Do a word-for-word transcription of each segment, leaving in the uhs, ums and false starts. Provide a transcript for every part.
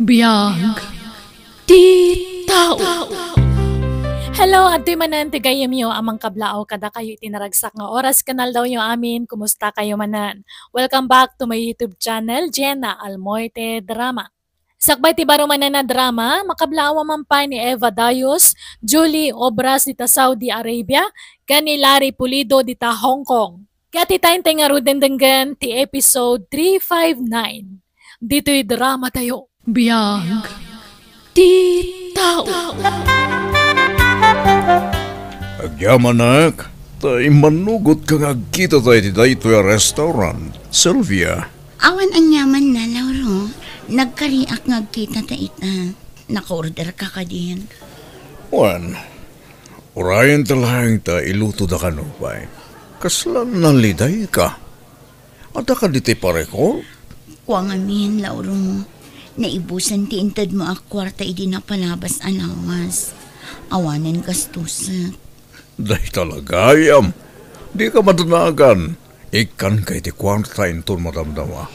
Biag ti tao. Hello, adtoy manen ti gayyemyo a mangkablaaw kadakayo iti naragsak nga oras ken aldawyo amin. Kumusta kayo manen? Welcome back to my YouTube channel, Jenna Almoite Drama. Sakbay ti baro manen a drama, makablaaw a mampay ni Eva Dayos, Julie Obras dita Saudi Arabia, ken ni Larry Pulido dita Hong Kong. Ket ita intay ngaruden denggen ti episode three five nine. Ditoy drama tayo. Biag ti tao. Agyamanak, ta immanugot ka nga agkita tayo iti daytoy a restaurant, Sylvia. Awan aniamanna, Lauro. Nagkariak nga agkita ta ita. Naka-order ka kadin? Wen, urayen ta laeng ta iluto da kano pay. Kasla naliday ka. Adda ka ditoy parikot? Kua ngamin, Lauro. Naibusan ti intedmo a kuarta idi napalabas a lawas. Awanen gastusek. Dayta la gayam. Di ka madanagan. Ikkan ka iti kuarta inton madamdama.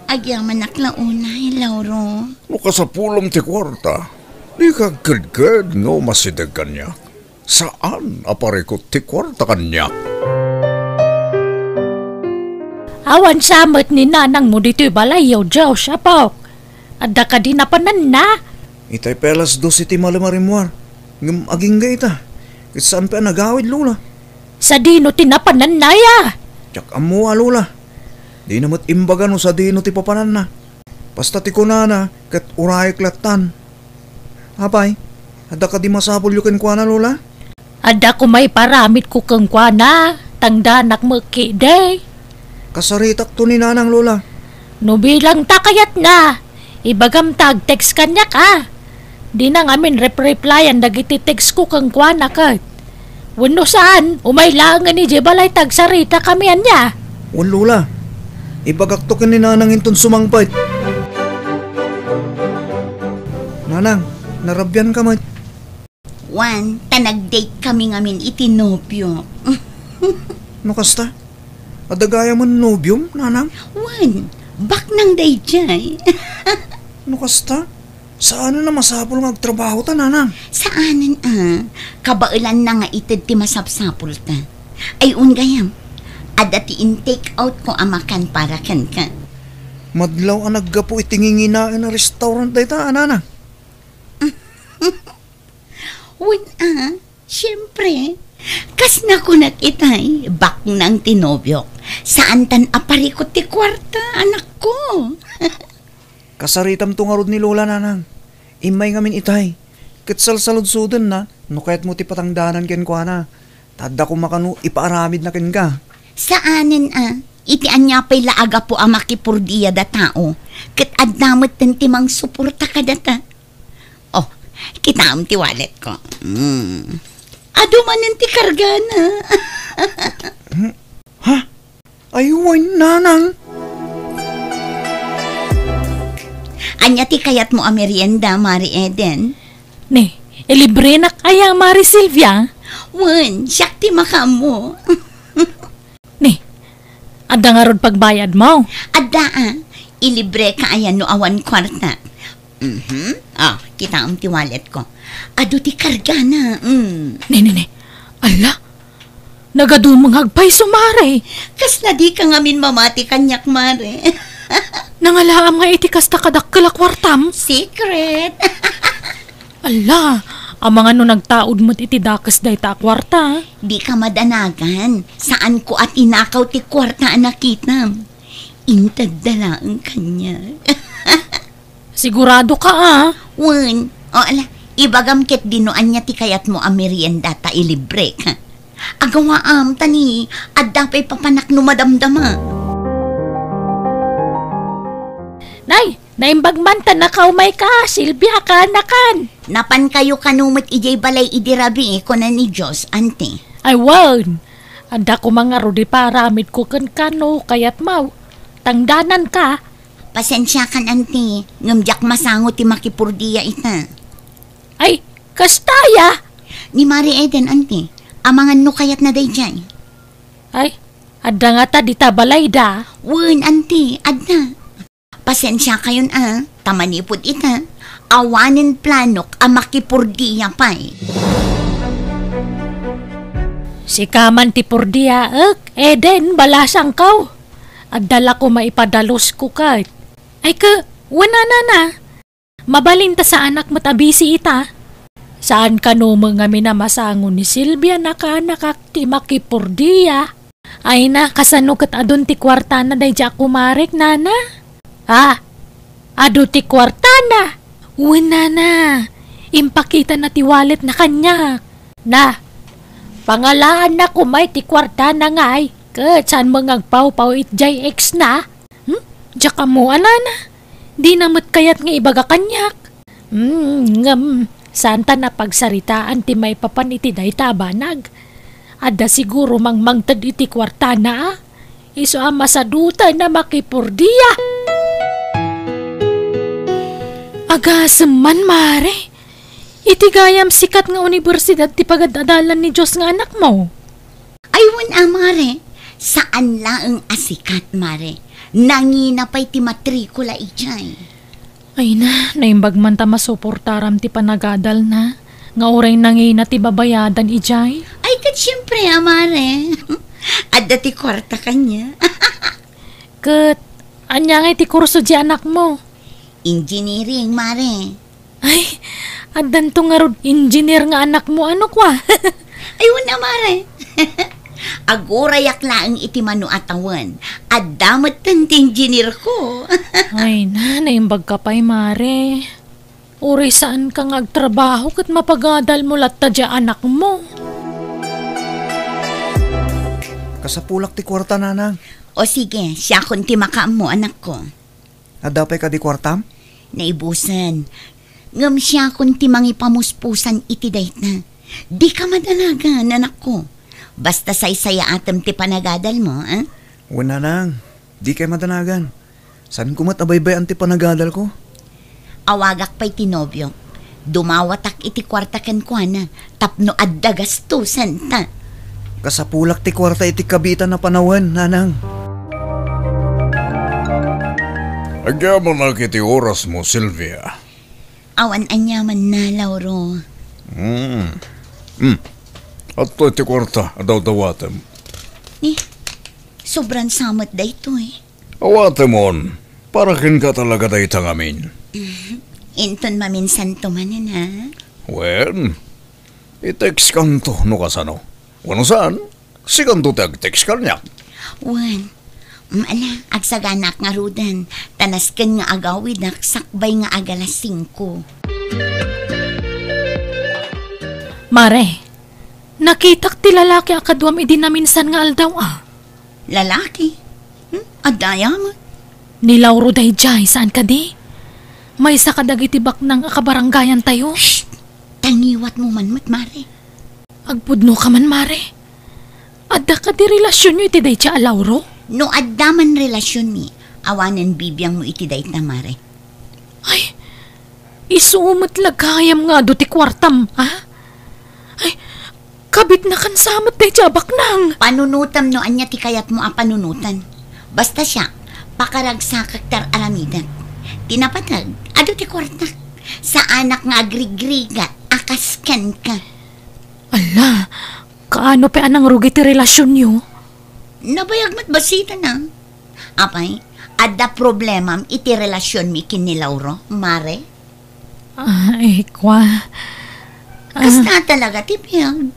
Agyamanak la unay, Lauro. No kasapulem ti kuarta, di ka agkedked nga umasideg kaniak. Saan a parikot ti kuarta kaniak. Awan sa met ni nanangmo ditoy balayyo, Dios, apok. Adda kadi napananna? Itay pay alas dos iti malem a rimmuar. Ngem agingga ita. Ket saan pay a nagawid, Lola. Sadino ti napananna, ya? Diak ammo, Lola. Dina met imbaga no sadino ti papananna. Basta ti kunana, ket urayek lattan. Apay, adda kadi masapulyo kenkuana, Lola? Adda koma iparamidko kenkuana, tangdanak met ketdi. Kasaritakto ni Nanang, Lola. No bilang ta kayatna, ibagam ta ag-text kaniak, a. Dina ngamin rep-replyan dagiti text ko kenkuana ket. Wenno saan, umay laengen idiay balay ta agsaritakami ania. Wen, Lola. Ibagakto ken ni Nanang inton sumangpet. Nanang, narabian ka met. Wen, ta nag-date kami ngamin iti nobiok. No kasta? Adda gayamen nobiom, Nanang? Wen, baknang daydiay. No kasta? Saanen a masapul nga agtrabaho ta, Nanang? Saanen a. Kabaelanna nga ited ti masapsapulta. Ay, wen gayam. Adda ti in-take out ko a makan para kenka. Madlaw a naggapu iti nginginaen a restaurant dayta, a, Nanang? Wen a, siempre. Kas nakunak itay, baknang ti nobiok. Saantan a parikot ti kuarta, anakko. Kasaritamto ngarud ni Lola, Nanang. Immay ngamin itay. Ket salsaludsodenna no kayatmo ti patangdanan kenkuana. Ta adda koma kano ipaaramidna kenka. Saanen a. Iti ania pay la a gapu a makipurdiada tao, ket adda metten ti mangsuporta kadata. Oh, kitaem ti walletko. Hmm. Adu manen ti kargana. Hmm? Ha? Ay, wen, Nanang. Ania ti kayatmo a merienda, Mari Eden? Ni, ilibrenak aya, Mari Silvia? Wen, siak ti makaammo. Ni, adda ngarud pagbayadmo? Adda a. Ilibreka aya no awan kuarta. Mhm. Ah, kitaem ti walletko. Adu ti kargana. Mm. Ni, ni, ni. Ala, nagadumengag pay isu, Mare. Kasla dika ngamin mamati kaniak, Mare. Nangalaam nga iti kasta kadakkel a kuartam? Secret. Ala, amangan no nagtaud met iti dakes dayta a kuarta. Dika madanagan. Saanko a tinakaw ti kuarta a nakitam. Intedda laeng kaniak. Sigurado ka, a? Wen. O, ala, ibagam ketdi no ania ti kayatmo a merienda ta ilibrek. Agawaam, ta ni, adda pay papanak no madamdama. Nay, naimbag man ta nakaumay ka, Silvia, kaanakan. Napan kayo kano met idiay balay idi rabii, kuna ni Dios, anti. Ay, wen. Adda koma ngarud ipaaramidko kenka no kayatmo. Tangdananka. Pasensiakan, anti, ngem diak masango ti makipurdia ita. Ay, kasta aya? Ni Mari Eden, anti, amangan no kayatna daydiay. Ay, adda ngata dita balayda? Wen, anti, adda. Pasensiakayon a, ta manipud ita, Awanen planok a makipurdia pay. Sika man ti purdiaek, Eden, balasangko. Adda la koma ipadalusko ket. Ay ke, wen a, nana. Mabalin ta saanak met a bisi ita. Saan kano met ngamin a masango ni Silvia, nakaanakak ti makipurdia. Ay na, kasano ket adun ti kuartana daydi a kumarek, nana? Ha? Adu ti kuartana? Wen, nana. Impakitana ti walletna kaniak. Na, pangalaanna koma iti kuartana ngay, ket saan met nga agpawpaw iti ex na? Hmm? Diak ammo, nana. Dina met kayat nga ibaga kaniak. Hmm, ngem, saanta napagsaritaan ti maipapan iti dayta a banag. Adda siguro mangmangted iti kuartana, a? Isu a masadutan a makipurdia. Agasem man, mare. Iti gayam sikat nga universidad ti pagad-adalan ni Dios nga anakmo. Ay, wen a, mare. Saan laeng a sikat, mare. Nangina pay ti matrikula idiay. Ay na, naimbag man ta masuportaram ti panagadalna, nga uray nangina ti babayadan idiay. Ay, ket siempre a, mare. Adda ti kuarta kaniak. Ket, ania ngay ti kurso di anakmo? Engineering, mare. Ay, addanto ngarud engineer nga anakmo, ano kwa? Ay, wen a, mare. Agurayak laeng iti mano a tawen. Adda metten ti engineer ko. Ay na, naimbag ka pay, mare. Uray saan ka nga agtrabaho ket mapagadalmo latta di anakmo. Kasapulak ti kuarta, nanang. O sige, siakon ti makaammo, anakko. Adda pay kadi kuartam? Naibusen. Ngem siakon ti mangipamuspusan iti dayta. Dika madanagan, anakko. Basta saysayaatem ti panagadalmo, a? Wen, nanang. Dikay madanagan. Saanko met a baybay-an ti panagadalko. Awagak pay ti nobiok. Dumawatak iti kuarta kenkuana tapno adda gastusenta. Kasapulak ti kuarta iti kabiitan a panawen, nanang. Agyamanak iti orasmo, Silvia. Awan aniamanna, Lauro. Hmm. Hmm. Adtoy ti kuarta a dawdawatem. Ni, sobran sa met daytoy. Awatemon, para kenka talaga dayta ngamin. Inton maminsanto manen, a? Wen, i-textkanto no kasano. Wenno saan, sikanto ti ag-text kaniak. Wen, mm, ala, agsaganak ngaruden, ta nasken nga agawidak sakbay nga agalas singko. Mare, nakitak ti lalaki a kaduam idi naminsan nga aldaw, a. Lalaki? Hmm? Adda aya met? Ni Lauro daydiay, saan kadi? Maysa kadagiti baknang a kabarangayantayo. Shh! Tangiwatmo man met, mare. Agpudno ka man, mare. Adda kadi relasionyo iti daydiay a Lauro? No adda man relasionmi, awanen bibiangmo iti dayta, mare. Ay, isu met la gayam nga adu ti kuartam, a? Ay, kabitna kan sa met daydiay a baknang. Panunotam no ania ti kayatmo a panunotan. Basta siak, pakaragsakak ti ar-aramidek. Ti napateg, adu ti kuartak. Saanak nga agrigrigat a kas kenka. Ala, kaano pay a nangrugi ti relasionyo? Nabayag met bassit, a. Apay, adda problemam iti relasionmi ken ni Lauro, mare? Ay, kwa. Ah. Kasta talaga ti biag.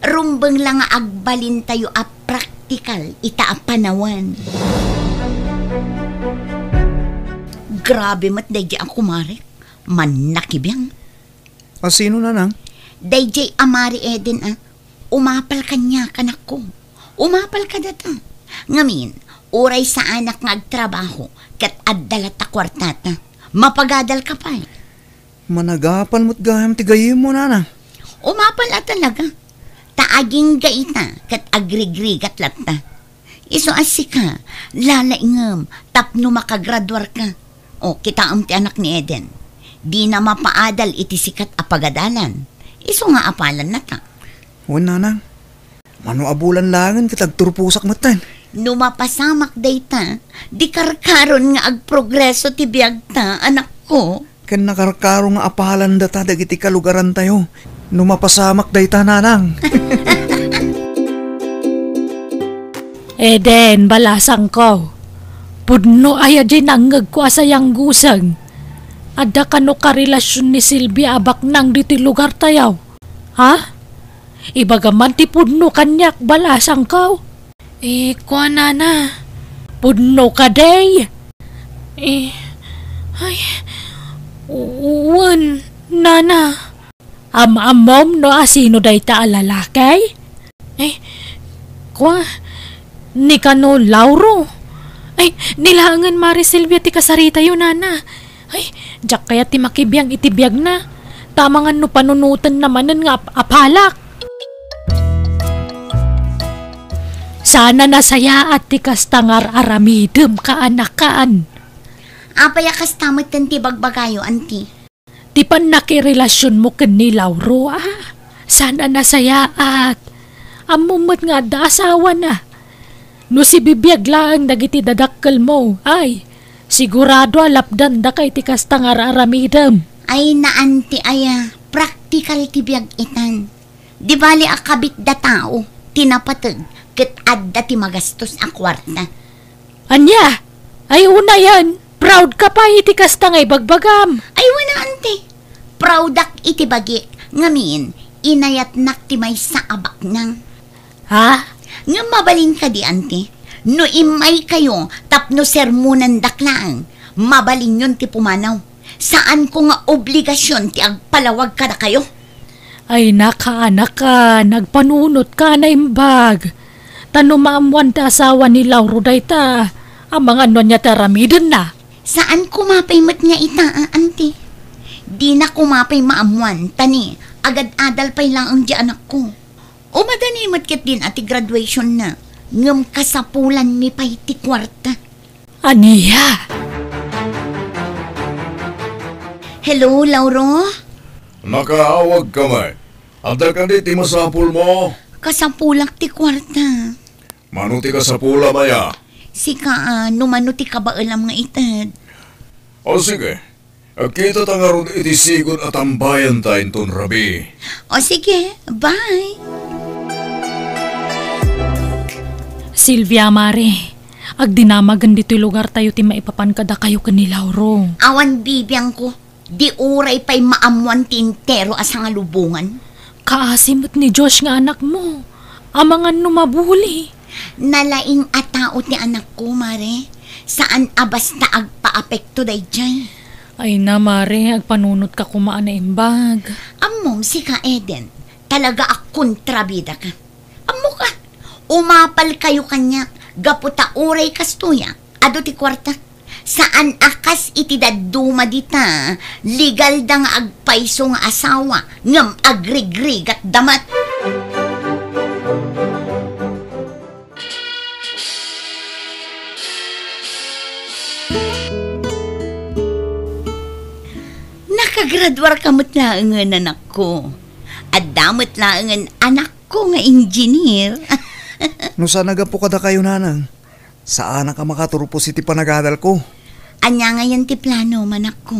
Rumbeng la nga agbalintayo a praktikal ita a panawen. Grabe met daydiay a kumarek. Mannakibiang. A sino, nanang? Daydiay a Mari Eden, a. Umapal kaniak, anakko. Umapal kadata. Ngamin, uray saanak nga agtrabaho, ket adda latta kuartata. Mapagadal ka pay. Managapal met gayam ti gayyemmo, nanang. Umapal a talaga. Ta agingga ita, ket agrigrigat latta. Isu a sika, lalaingem tapno makagraduarka. O, kitaem ti anak ni Eden. Dina mapaadal iti sikat a pagadalan. Isu nga apalannata. Wen, nanang. Mano a bulan laengen ket agturposak metten. No mapasamak dayta, di karkaron nga agprogreso ti biagta, anakko. ken nakarkaro nga apalandata dagiti kalugarantayo no mapasamak dayta, nanang. Eden, balasangko. Pudno aya diay nangngegko a sayangguseng. Adda kano karelasion ni Silvia a baknang ditoy lugartayo? Ha? Ibagam man ti pudno kaniak, balasangko. Eh, kuanana. Pudno kadi? Eh, ay, u-, wen, nana. Am-ammom no asino dayta a lalaki? Eh, kua, ni kano Lauro? Ay, ni laengen Mare Silvia ti kasaritayo, nana. Ay, diak kayat ti makibiang iti biagna. Ta amangan no panunotenna manen nga ap-, apalak. Saan a nasayaat ti kasta nga ar-aramidem, kaanakan. Apay a kasta metten ti bagbagayo, anti? Ti pannakirelasionmo ken ni Lauro, a, saan a nasayaat. Ammom met nga adda asawana. No sibibiag laeng dagiti dadakkelmo, ay, sigurado a lapdandaka iti kasta nga ar-aramidem. Ay, naan ti aya, praktikal ti biag itan. Di bali a kabit da tao ti napateg ket adda ti magastos a kuarta. Ania? Ay, unayen, proud ka pay iti kasta nga ibagbagam. Ay, wen a, anti. Proudak iti bagik, ngamin, inayatnak ti maysa a baknang. Ha? Ngem mabalin kadi, anti, no immaykayo tapno sermonandak laeng, mabalinyon ti pumanaw. Saanko nga obligasion ti agpalawag kadakayo. Ay, nakaanakan, agpanunotka a naimbag. Ta no maammoan ti asawa ni Lauro dayta, amangan no ania ti aramidenna. Saan koma pay met nga ita, a, anti. Dina koma pay maammoan, ta ni, agad-adal pay laeng ti anakko. Umadani met ketdin a ti graduationna, ngem kasapulanmi pay ti kuarta. Ania? Hello, Lauro? Nakaawagka met. Adda kadi ti masapulmo? Kasapulak ti kuarta. Mano ti kasapulam aya? Sika, a, no mano ti kabaelam nga ited. O sige, agkitata ngarud iti sigud a tambayanta inton rabii. O sige, bye. Silvia, Mare, agdinamagen ditoy lugartayo ti maipapan kadakayo ken ni Lauro. Awan bibiangko. Di uray pay maammoan ti entero a sangalubongan. Kaasi met ni Josh nga anakmo. Amangan no mabuli. Nalaing a tao ti anakko, Mare. Saan a basta agpaapekto daydiay. Ay na, Mare, agpanunotka koma a naimbag. Ammom, sika, Eden, talaga a kontrabidaka. Ammok a, umapalkayo kaniak gapu ta uray kastoy a, adu ti kuarta. Saan a kas iti dadduma dita, legalda nga agpayso nga asawa, ngem agrigrigatda met. Nakagraduarka met laengen, anakko. Adda met laengen anakko nga engineer. No saan a gapu kadakayo, nanang, saanak a makaturpos iti panagadalko. Ania ngayen ti plano, manakko?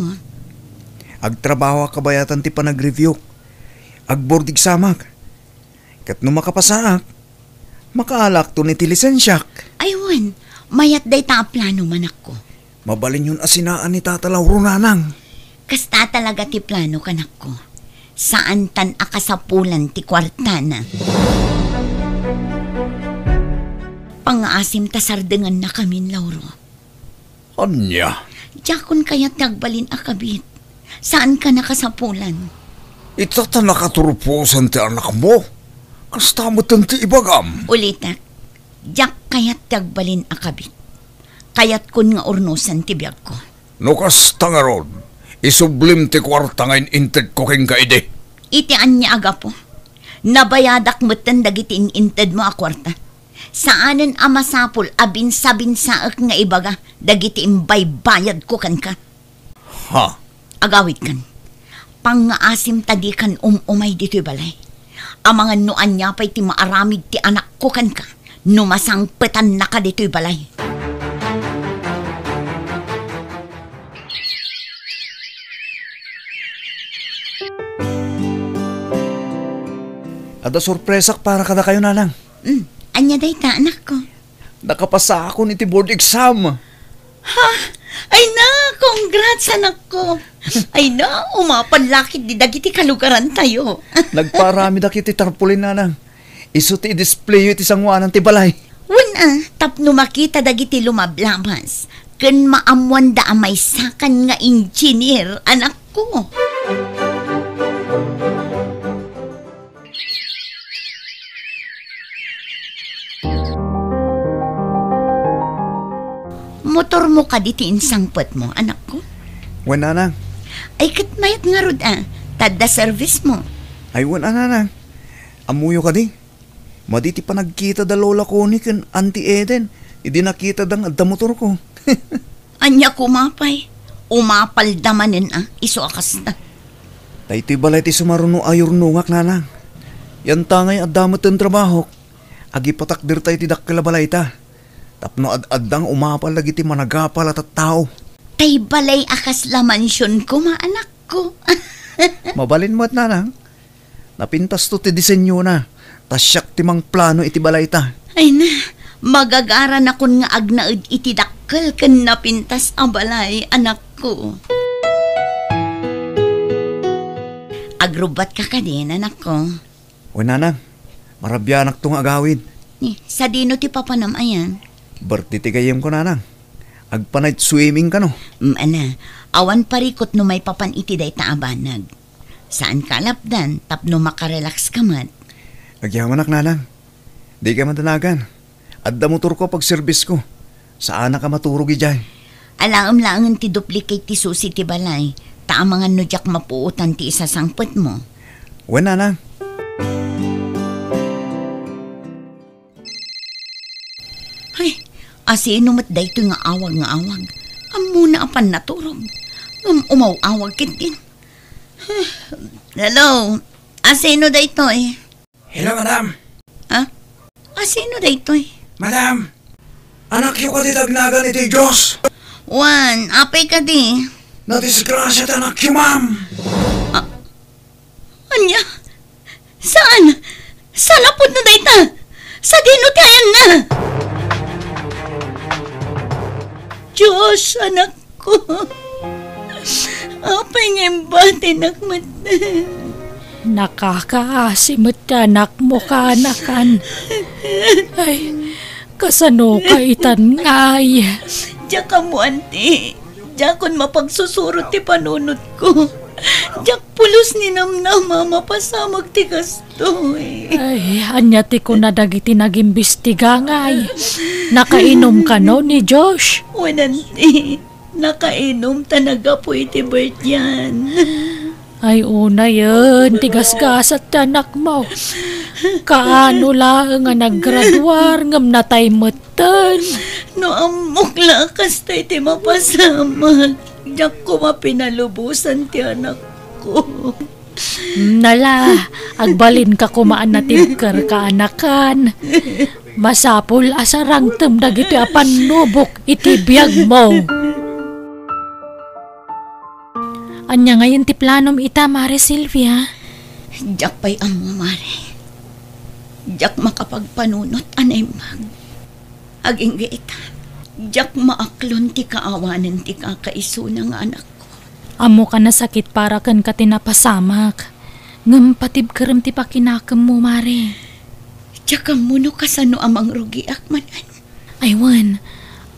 Agtrabahoak kabayatan ti panagreviewk. Agboard examak. Ket no makapasaak, makaalakton iti lisensiak. Ay wen, mayat dayta a plano, manakko. Mabalinyon a sinaan ni Tata Lauro, nanang. Kasta talaga ti plano, kanakko. Saantan a kasapulan ti kuartana. Pangngaasim ta sardengannakamin, Lauro. Ania? Diakon kayat ti agbalin a kabit. Saanka a kasapulan. Ita ta nakaturposan ti anakmo. Kasta metten ti ibagam. Ulitek, diak kayat ti agbalin a kabit. Kayatkon nga urnosen ti biagko. No kasta ngarud, isublim ti kuarta nga in-intedko kenka idi. Iti ania a gapu? Nabayadak metten dagiti in-intedmo a kuarta. Saanen a masapul a binsabinsaek nga ibaga dagiti imbaybayadko kenka. Ha? Agawidkan. Pangngaasim ta dikan um-umay ditoy balay. Amangan no ania pay ti maaramid ti anakko kenka no masangpetannaka ditoy balay. Adda sorpresak para kadakayo, nanang. Hmm, ania dayta, anakko? Nakapasakon iti board exam. Ha? Ay na, congrats, anakko. Ay na, umapal la ketdi dagiti kalugarantayo. Nagpaaramidak iti tarpaulin, nanang. Isu ti i-displayo iti sangoanan ti balay. Wen a, tapno makita dagiti lumablabas, ken maammoanda a maysakan nga engineer, anakko. Motormo kadi ti insangpetmo, anakko? Wen, nanang. Ay, ket mayat ngarud a, ta adda service mo. Ay, wen, nanang. Ammoyo kadi? Madi ti panagkita da Lola Connie ken Auntie Eden, idi nakitada nga adda motorko. Ania koma pay? Umapalda manen a, isu a kasta. Daytoy balay ti sumaruno a yurnongak, nanang. Yantangay adda metten trabahok, agipatakderta iti dakkel a balayta. Tapno ad-adda nga umapal dagiti managapal a tattao. Tay balay a kasla mansion koma, anakko. Mabalin met, nanang. Napintasto ti disenyona, ta siak ti mangplano iti balayta. Ay na, magagaranakon nga agnaed iti dakkel ken napintas a balay, anakko. Agrubbatka kadi, anakko? Wen, nanang, marabianakto nga agawid. Ni, sadino ti papanam ayan? Birthday ti gayyemko, nanang. Agpa-night swimming kano? Mm, ana, awan parikut no maipapan iti dayta a banag. Saanka a lapdan tapno makarelax ka met. Agyamanak, nanang. Dika madanagan. Adda motorko a pagserbisko. Saanak a maturog idiay. Alaem laengen ti duplicate ti susi ti balay, ta amangan no diak mapuotan ti isasangpetmo. Wen, nanang. Ay, asino met daytoy nga awag nga awag? Ammona a pannaturog. Ngem umaw-awag ketdin. Hello, asino daytoy? Hello, madam. Ha? Asino daytoy? Madam, anakyo kadi dagnagan iti Dios? Wen, apay kadi? Nadisgrasia ti anakyo, ma'am. Ah, Ania? Saan? Saan a pudno dayta? Sadino ti ayanna? Dios, anakko. Apay nga imbatinak met? Nakakaasi met ti anakmo, kaanakan. Ay, kasano ka itan ngay? Diak ammo, anti. Diakon mapagsusurot ti panunotko. Diak pulos ni namnama a mapasamak ti kastoy. Ay, ania ti kuna dagiti nagimbestiga ngay? Nakainom kano ni Josh? Wen, anti. Nakainom ta naggapu iti birthday-an. Ay, unayen ti gasgasat ti anakmo. Kaano laeng a naggraduar ngem natay metten. No ammok la a kasta ti mapasamak, diak koma pinalubosan ti anakko. Nala, agbalinka koma a natibker, kaanakan. Masapul a sarangtem dagitoy a pannubok iti biagmo. Ania ngayen ti planom ita, Mare Silvia? Diak pay ammo, Mare. Diak makapagpanunot a naimbag. Agingga ita, diak maaklon ti kaawanen ti kakaisuna nga anakko. Ammok a nasakit para kenka ti napasamak. Ngem patibkerem ti pakinakemmo, Mare. Diak ammo no kasano a mangrugiak manen. Ay wen,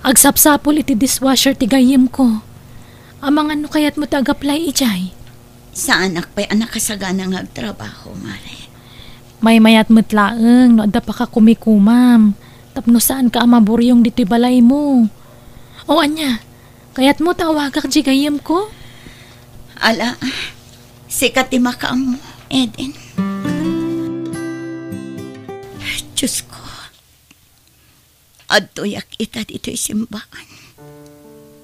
agsapsapul iti dishwasher ti gayyemko. Amangan no kayatmo ti ag-apply idiay. Saanak pay a nakasagana nga agtrabaho, Mare. Maymayat met laeng no adda pakakumikumam tapno saanka a maburiong ditoy balaymo. O ania, kayatmo ta awagak diay gayyemko? Ala, sika ti makaammo, Eden. Diosko, adtoyak ita ditoy simbaan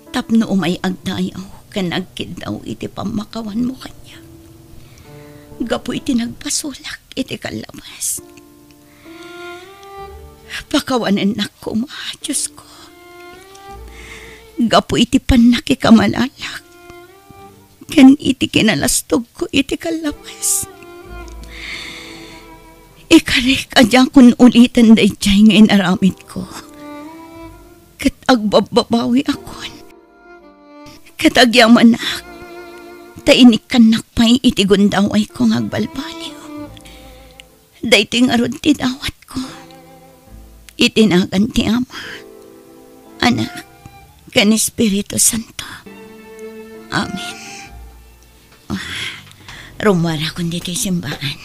tapno umay agdayaw ken agkiddaw iti pammakawanmo kaniak. Gapu iti nagpasulak iti kallabas, pakawanennak koma, Diosko, gapu iti pannakikamalalak ken iti kinalastogko iti kallabas. Ikarik a diakon uliten daydiay nga inaramidko. Ket agbabbabawiakon. Ket agyamanak, ta inikkannak pay iti gundawayko nga agbalbaliw. Daytoy ngarud ti dawatko. Iti nagan ti Ama, Anak, ken Espiritu Santo. Amen. Ah, rummuarakon ditoy simbaan.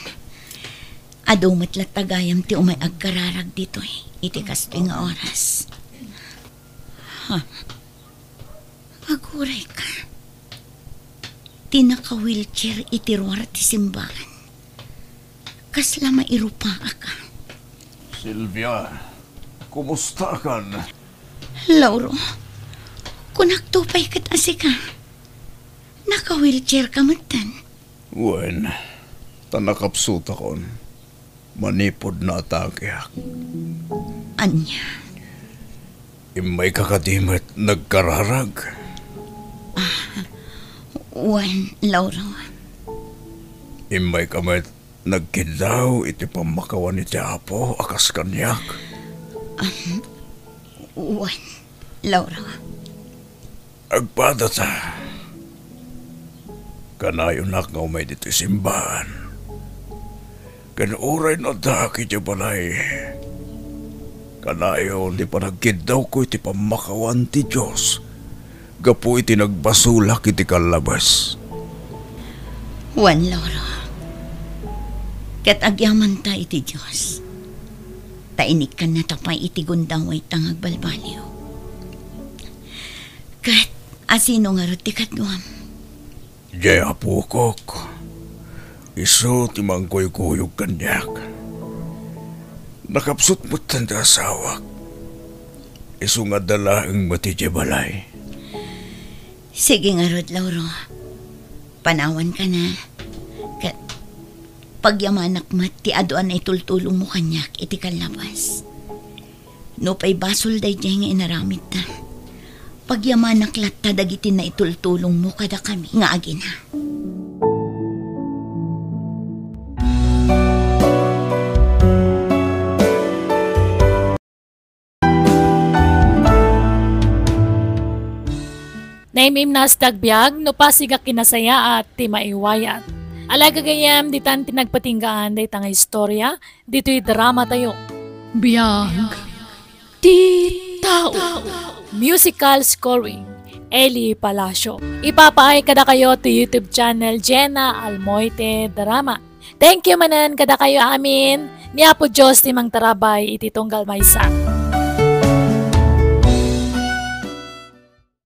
Adu met latta gayam ti umay agkararag ditoy iti kastoy nga oras. Ha? Aguray ka. Ti naka-wheelchair iti ruar ti simbaan. Kasla mairupaak a. Sylvia, kumusta kan? Lauro, kunakto pay ket a sika. Naka-wheelchair ka metten. Wen, ta nakapsutakon. Manipud naatakeak. Ania? Immayka kadi met nagkararag? Ah, wen, Lauro. Immayka met nagkiddaw iti pammakawan iti Apo a kas kaniak? Ah, wen, Lauro. Agpadata. Kanayonak nga umay ditoy simbaan. Ken uray no addaak idiay balay, kanayon ti panagkiddawko iti pammakawan ti Dios gapu iti nagbasolak iti kallabes. Wen, Lauro. Ket agyamanta iti Dios. Ta inikkannata pay iti gundawayta nga agbalbaliw. Ket asino ngarud ti kaduam? Diay apokok. Isu ti mangkuykuyog kaniak. Nakapsut metten ti asawak. Isu nga adda laeng met idiay balay. Sige ngarud, Lauro. Panawanka na. Ket pagyamanak met ti adu a naitultulongmo kaniak iti kallabas. Nupay basol daydiay nga inaramidta, pagyamanak latta dagiti naitultulongmo kadakami nga agina. Naimimnas ti agbiag no pasig a kinasayaat ti maiwayat. Ala gagayyem, ditan ti nagpatinggaan dayta nga istorya ditoy drama tayo. Biag ti tao. Musical scoring, Eli Palacio. Ipapaay kadakayo ti YouTube channel Jenna Almoite Drama. Thank you manen kadakayo amin. Ni Apo Dios ti mangtarabay iti tunggal maysa.